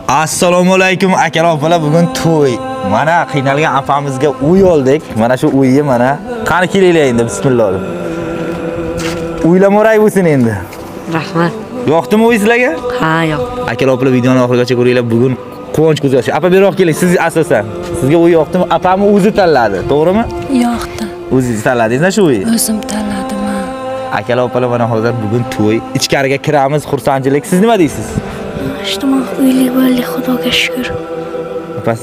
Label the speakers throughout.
Speaker 1: Assalomu alaykum akalar, opalar, bugun to'y. Mana qiynalgan opamizga uy oldik. Mana shu uyni mana. Qani kelinglar endi, bismillah. Uylamoray bo'lsin endi.
Speaker 2: Rahmat.
Speaker 1: Yoqdimi uy sizlarga?
Speaker 2: Ha, yoqdi.
Speaker 1: Akalar, opalar, videoni oxirigacha ko'ringlar. Bugun quvonch ko'z yoshi. Apa, beroq keling, siz asosan. Sizga uy yoqdimi? Apamni o'zi tanladi, to'g'rimi?
Speaker 3: Yoqdi.
Speaker 1: O'zingiz tanladingizmi shu uyni?
Speaker 3: O'zim tanladim.
Speaker 1: Akalar, opalar, mana hozir bugun to'y. Ichkariga kiramiz, xursandchilik. Siz nima deysiz?
Speaker 4: Ijtimoiy uyli bo'ldik, Xudoga shukr.
Speaker 1: Opa,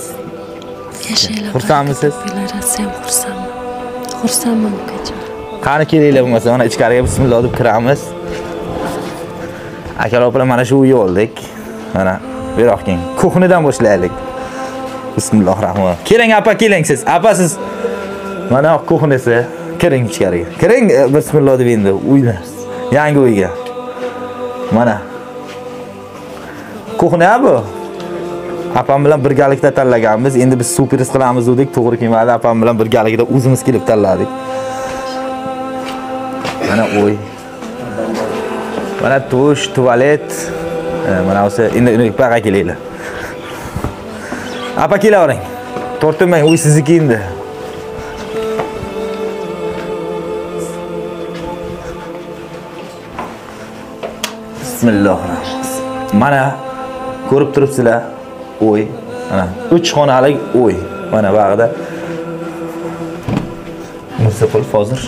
Speaker 3: yashanglar.
Speaker 1: Xursandmisiz?
Speaker 3: Rosa ham xursandman. Xursandman ukajon.
Speaker 1: Qani kelinglar bo'lmasa, mana ichkariga bismillah deb kiramiz. Akalar, opalar, mana shu uyni oldik. Mana beroq keling. Kuxnidan boshlaylik. Bismillahirrohmanirrohim. Keling apa, keling siz. Apa siz. Mana kuxnisi. Kiring ichkariga. Kiring, bismillah deb endi uyni. Yangi uyga. Mana. Kuxna bu. Apam bilan birgalikda tanlaganmiz. Endi biz syurpriz qilamiz dedik, to'g'ri kelmadi. Apam bilan birgalikda o'zimiz kelib tanladik. Mana uy. Mana dush, tualet. Mana o'sha endi baqa kelinglar. Apa kelavering. Tortinmang, uy sizniki endi. Bismillahirrohmanirrohim. Mana ko'rib turibsizlar, uy. Mana 3 xonalik uy. Mana bag'ida Musa hozir.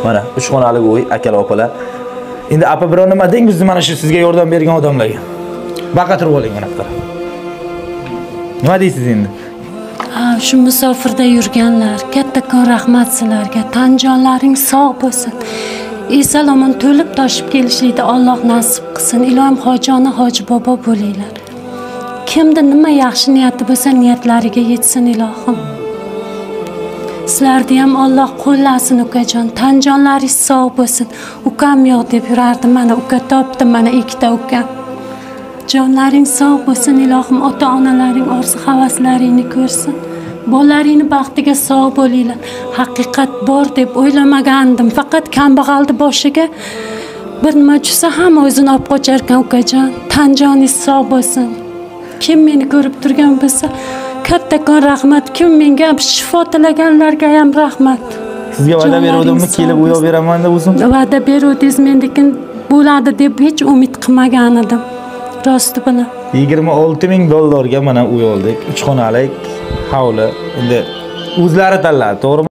Speaker 1: Mana 3 xonalik uy, akalar, opalar. Endi apa biror nima deng bizni mana shu sizga yordam bergan odamlarga. Baqa turib oling mana bu. Nima deysiz endi?
Speaker 3: Ha, shu musofirda yurganlar, kattakon rahmat sizlarga. Tan jonlaring sog' bo'lsin. Eson omon to'lib toshib kelishlikni Alloh nasib qilsin. Ilohim hojona hoji bobo bo'linglar. Kimda nima yaxshi niyati bo'lsa, niyatlariga yetsin ilohim. Sizlarni ham Alloh qo'llasin ukajon. Tan jonlaringiz sog' bo'lsin. Ukam yo'q deb yurardim, mana uka topdim, mana ikkita ukam. Jonlaring sog' bo'lsin ilohim, ota-onalaring orzu havaslaringni ko'rsin. Bolalaringni baxtiga sog' bo'linglar. Haqiqat bor deb o'ylamagandim. Faqat kambag'alni boshiga bir nima tushsa hamma o'zini olib qochar ekan ukajon. Tan joningiz sog' bo'lsin. Kim meni ko'rib turgan bo'lsa, kattakon rahmat. Kim menga shifo tilaganlarga ham rahmat.
Speaker 1: Sizga va'da beruvdimmi, kelib uy olib beraman deb o'zim?
Speaker 3: Va'da beruvdingiz, mendekin bo'ladi deb hech umid qilmagan edim. Rosti bilan.
Speaker 1: 26 ming dollarga mana uy oldik. 3 xonalik hovli. Endi o'zlari tanladi, to'g'rimi?